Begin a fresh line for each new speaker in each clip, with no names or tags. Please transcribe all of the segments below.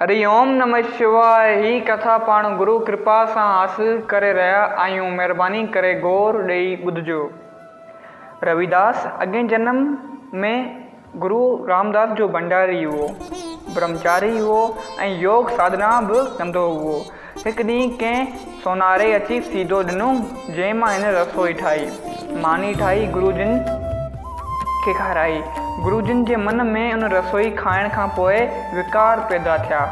هري اوم نمه شواء هي ڪٿا پاڻ گرو ڪرپا سان حاصل ڪري رهيا آهيون مهرباني ڪري غور ڏئي ٻڌجو. رويداس اڳئين جنم ۾ گرو رامداس جو ڀنڊاري هئو. برهمچاري هئو ۽ يوگ ساڌنا به ڪندو هئو. هڪ ڏينهن ڪنهن سوناري اچي سيڌو ڏنو جنهن مان هن رسوئي ٺاهي. ماني ٺاهي گرو جن کي کارائي. گرو جن جي من ۾ ان رسوئي کائڻ کان پوء وڪار پيدا ٿيا.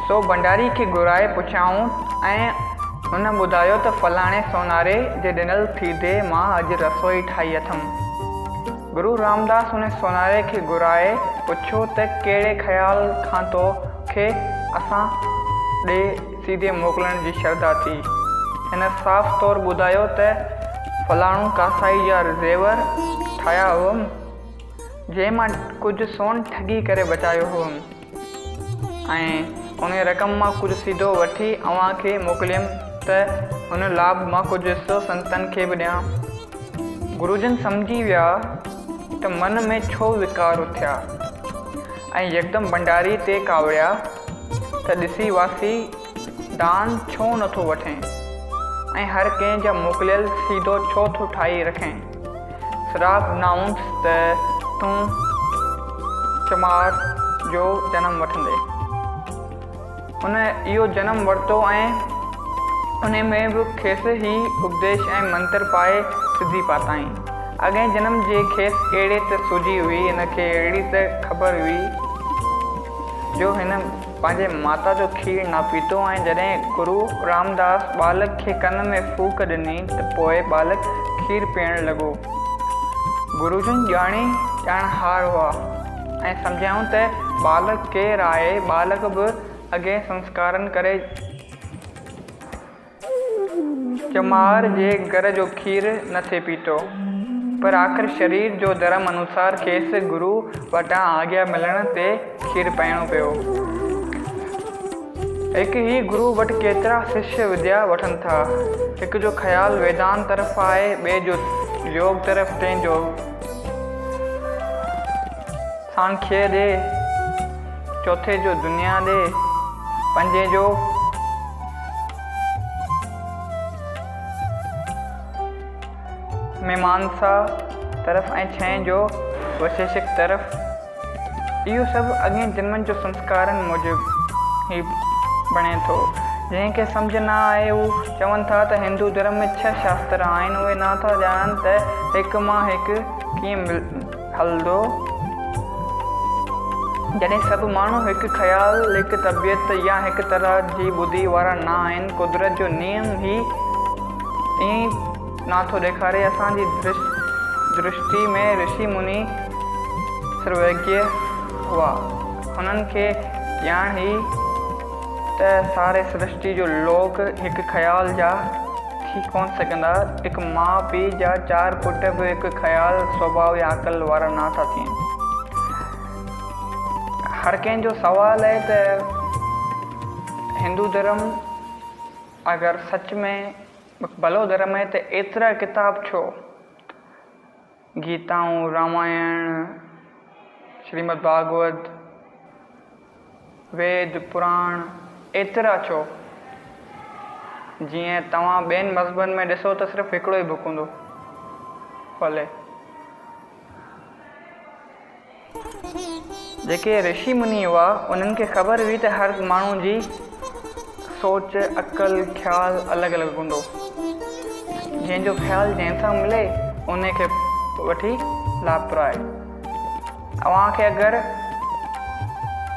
سو ڀنڊاري کي گهرائي پڇيائون ۽ هن ٻڌايو ته فلاڻي سوناري جي ڏنل ٿيڌي مان اڄ رسوئي ٺاهي اٿم. گرو رامداس ان سوناري کي گهرائي پڇيو ته ڪهڙي خيال کان تو کي اسان ڏي سيڌي موڪلڻ جي شرڌا ٿي؟ هن صاف طور ٻڌايو ته فلاڻو ڪاسائي جا زيور ٺاهيا هئم، جنهن مان ڪجهه سون ٺڳي ڪري بچايو هئم ۽ انهيء رقم مان ڪجهه سيڌو وٺي اوهان کي موڪليم ته ان لاڀ مان ڪجهه حصو سنتن کي به ڏيان. گروجن سمجهي ويا ته من ۾ ڇو وڪار اٿيا ۽ يڪدم ڀنڊاري تي ڪاوڙيا ته ڏسي واسي دان ڇو نه ٿو وٺين ۽ هر ڪنهن جا موڪليل سيڌو ڇو ٿو ٺاهي رکين؟ سراپ ڏنائونس ته تون چمار جو جنم وٺندين. هن اهو جنم ورتو ۽ انهي ۾ به کيس هي اپديش ۽ منتر پائي سڌي پاتائين. اڳئين جنم جي کيس اهڙي ته سوجهي هئي، هن کي اهڙي ته خبر هئي جو هن پنهنجي ماتا جو کير نه پيتو ۽ جڏهن گرو رامداس ٻالڪ کي ڪن ۾ ڦوڪ ڏني ته پوء ٻالڪ کير پيئڻ لڳو. گروجن ڄاڻي ڄاڻهار هئا. ۽ سمجهيائون ته ٻالڪ ڪير آهي؟ ٻالڪ به اڳين سنسڪارن ڪري ڄمار جي گهر جو کير نه ٿي پيتو. پر آخر شرير جو ڌرم انوسار کيس گرو وٽان آگيا ملڻ تي کير پيئڻو پيو. هڪ ئي گرو وٽ ڪيترا ششيه وديا وٺن ٿا. هڪ جو خيال ويدانت طرف آهي، ٻئي جو يوگ طرف، ٽئين جو. سانکيه ڏي، چوٿين جو دنيا ڏي، پنجين جو ميمانسا طرف ۽ ڇهين جو وشيشڪ طرف. اهو سڀ اڳين جنمن جو سنسڪارن موجب ئي بڻي ٿو. جنهن کي سمجهه نه آهي هو چون ٿا ته هندو ڌرم ۾ ڇهه شاستر آهن اهي نه ٿا ڄاڻن ته هڪ مان هڪ ڪيئن هلندو. جڏهن سڀ ماڻهو هڪ خيال، هڪ طبيعت يا هڪ طرح جي ٻڌي وارا نه آهن قدرت جو نيم ئي ائين نه ٿو ڏيکاري. اسان جي درشٽي ۾ رشي مني سروگيه هئا. هنن کي ڄاڻ هئي ته ساري سرشٽي جو لوڪ هڪ خيال جا ٿي ڪونه سگهندا. هڪ ماء پيء جا چار پٽ به هڪ خيال، سوڀاء يا عقل وارا نه ٿا ٿين. هر ڪنهن جو سوال آهي ته هندو ڌرم اگر سچ ۾ ڀلو ڌرم آهي ته ايترا ڪتاب ڇو؟ گيتائون، رامائڻ، شريمد ڀاڳوت، ويد، پراڻ ايترا ڇو؟ جيئن توهان ٻين مذهبن ۾ ڏسو ته صرف هڪڙو ئي بڪ هوندو هلي. جيڪي رشي مني هئا انهن کي خبر هئي ته هر ماڻهو جي سوچ، عقل، خيال الڳ الڳ هوندو. جنهن جو خيال جنهن سان ملي انهي کي وٺي لاڀ پرائي. اوهان کي اگر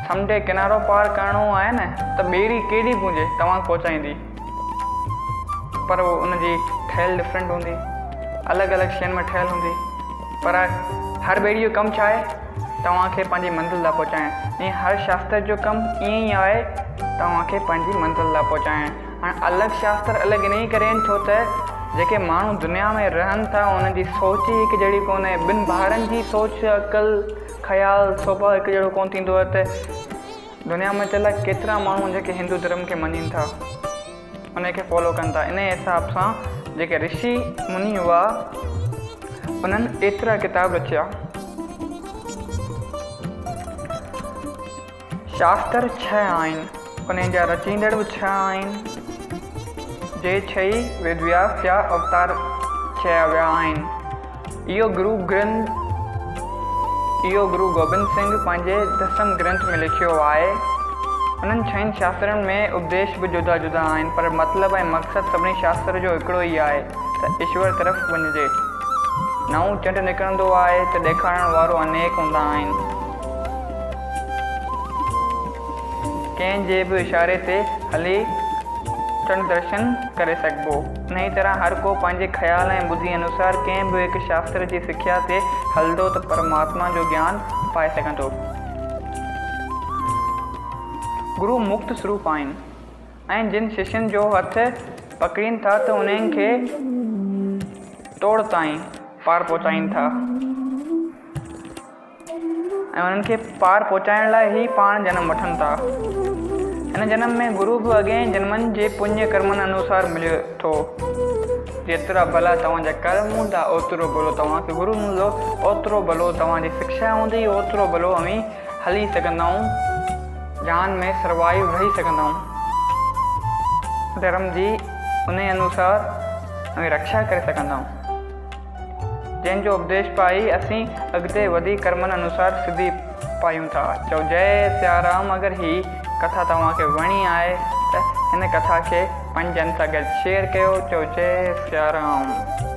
سمنڊ ڪنارو پار ڪرڻو آهي نه ته ٻيڙي ڪيڏي به هجي توهان کي پهچائيندي پر ان جي ٺهيل ڊفرنٽ هوندي الڳ الڳ شين ۾ ٺهيل هوندي پر هر ٻيڙي جو ڪم ڇا آهي توهان کي پنهنجي منزل تائين پهچائڻ ائين هر شاستر جو ڪم ائين ئي آهي توهان کي پنهنجي منزل تائين پهچائڻ هاڻ الڳ شاستر الڳ انهي ڪري آهن ڇو ته جيڪي ماڻهو دنيا ۾ رهن ٿا انهن جي سوچ ئي هڪ جهڙي ڪونهي ٻن ڀائرن جي سوچ عقل خيال سوڀاء هڪ جهڙو ڪونه ٿيندو آهي ته دنيا ۾ ته الائي ڪيترا ماڻهو آهن جيڪي هندو ڌرم کي مڃين ٿا انهي کي فالو ڪن ٿا انهي حساب سان جيڪي رشي مني هئا انهن ايترا ڪتاب رچيا. شاستر ڇهه آهن، انهن جا رچيندڙ به ڇهه آهن، جي ڇهئي ويدوياس جا اوتار چيا ويا آهن. اهو گرو گرنٿ اهو گرو گوبند سنگهه پنهنجي دسم گرنٿ ۾ لکيو آهي. انهن ڇهن شاسترن ۾ اپديش به جدا جدا آهن، پر مطلب ۽ مقصد سڀني شاستر جو هڪڙو ئي آهي ته ايشور طرف وڃجي. نئون چنڊ نڪرندو آهي ته ڏيکارڻ وارو انيڪ هوندا آهن. ڪنهن جي به اشاري تي هلي چنڊ درشن ڪري سگهبو. انهيء طرح هر ڪو پنهنجي خيال ۽ ٻڌي انوسار ڪنهن به هڪ شاستر جي سکيا تي هلندو ته پرماتما جو گيان پائي سگهندو. گرو مڪت سروپ آهن ۽ جن ششين جو هٿ پڪڙين ٿا ته انهن کي توڙ تائين پار پهچائين ٿا. ۽ انهن کي پار پهچائڻ لاء ئي پاڻ جنم وٺن ٿا. هن جنم ۾ گرو به اڳئين جنمن جي پڃ ڪرمن انوسار ملي ٿو. جيترا ڀلا توهان جا ڪرم هوندا، اوترو ڀلو توهان کي گرو ملندو، اوترو ڀلو توهان جي سکشا هوندي، اوترو ڀلو اوهين هلي سگهندائون، جهان ۾ سروائيو رهي سگهندائون. ڌرم جي انهي انوسار اوهين رکشا ڪري سگهندائون. جنهن جو اپديش پائي اسين اڳتي وڌي ڪرمن انوسار سڌي پايون ٿا. چئو جئي سيارام اگر هي ڪٿا توهان کي وڻي آهي ته هن ڪٿا کي پنهنجن سان گڏ شيئر ڪيو چئو جئي سيارام.